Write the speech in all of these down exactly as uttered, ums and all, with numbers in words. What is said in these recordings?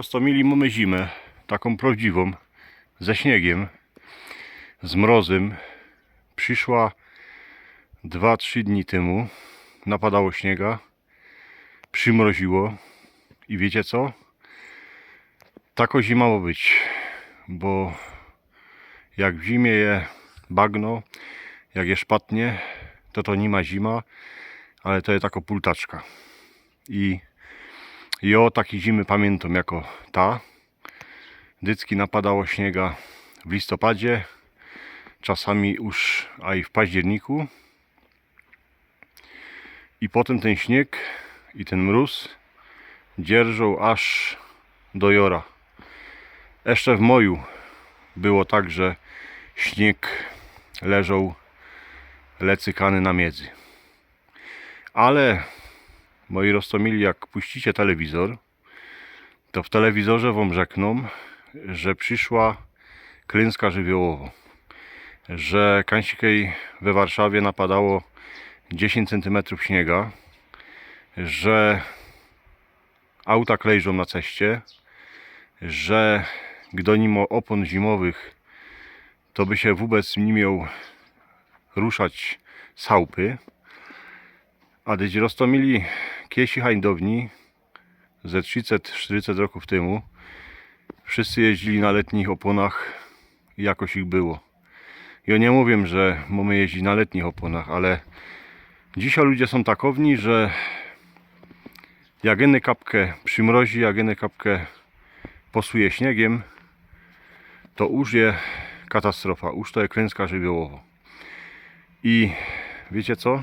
Prosto mili, mōmy zimã, takõ prŏwdziwõ, ze śniegiem, z mrozym. Prziszła dwa, trzi dni tymu, napadało śniega, przimroziło i wiycie co? Takŏ zima mŏ być, bo jak w zimie je bagno, jak je szpatnie, to to niy ma zima, ale to je takŏ pultaczka. I jŏ taki zimy pamiyntam jako ta. Dycki napadało śniega w listopadzie, czasami już aj w październiku. I potym tyn śnieg i tyn mrōz dzierżoł aż do jŏra. Jeszcze w maju było tak, że śnieg leżoł lecykany na miedzy. Ale, moji roztōmili, jak puścicie telewizor, to w telewizorze wōm rzeknōm, że prziszła klynska żywiołowŏ, że kańsikej we Warszawie napadało dziesiyńć cyntymetrōw śniega, że auta klejżōm na ceście, że gdo niy mŏ ôpōn zimowych, to by sie wōbec niy mioł ruszać z chałpy. A dyć roztōmili, kiejsi hańdowni, ze trzicet, sztyricet rokōw tymu, wszyscy jeździli na letnich ôpōnach i jakoś ich było. Jŏ niy mówiã, że mōmy jeździć na letnich ôpōnach, ale dzisiej ludzie sōm takowni, że jak jyny kapkã przimrozi, jak jyny kapkã posuje śniegiem, to już je katastrofa, już to je klynska żywiołowŏ. I wiycie co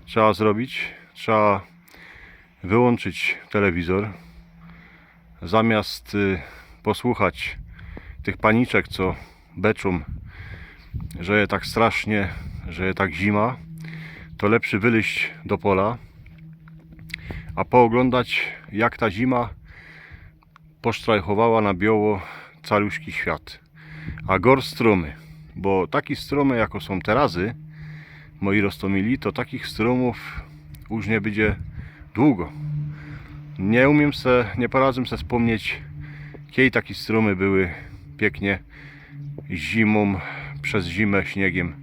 trzeba zrobić? Trzeba wyłōnczyć telewizor, zamiast y, posłuchać tych paniczek, co beczōm, że je tak strasznie, że je tak zima, to lepszy wylyźć do pola, a pooglōndać, jak ta zima posztrajchowała na bioło caluśki świat. A gŏr strōmy, bo taki strōmy, jako sōm terazy, moji roztōmili, to takich strōmōw już niy bydzie dugo. Niy umiym se, niy poradzym se spōmnieć, kiej taki strōmy były piyknie zimōm, bez zimã śniegiem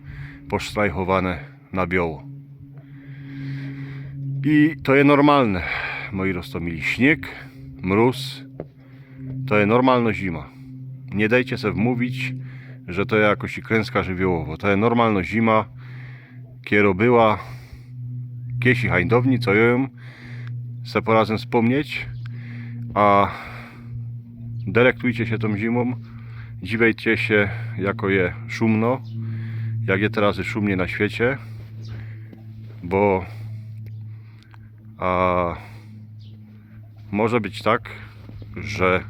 posztrajchowane na bioło. I to je normalne, moji roztōmili. Śnieg, mrōz, to je normalno zima. Niy dejcie se wmōwić, że to je jakoś klynska żywiołowŏ. To je normalno zima, kierŏ była kiejsi hańdowni, co jŏ jōm se poradzym spōmnieć, a delektujcie sie tōm zimōm, dziwejcie sie, jako je szumno, jak je terazy szumnie na świecie, bo a, może być tak, że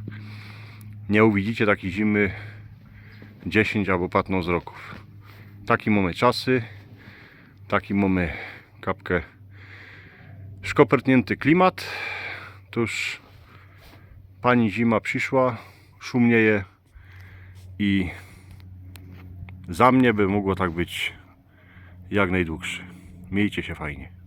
niy uwidzicie takij zimy dziesiyńć abo patnŏst rokōw. Taki mōmy czasy, taki mōmy kapkã szkopertniynty klimat. Tōż pani zima prziszła, szumnieje i za mie by mogło tak być jak nojdużej. Miejcie sie fajnie.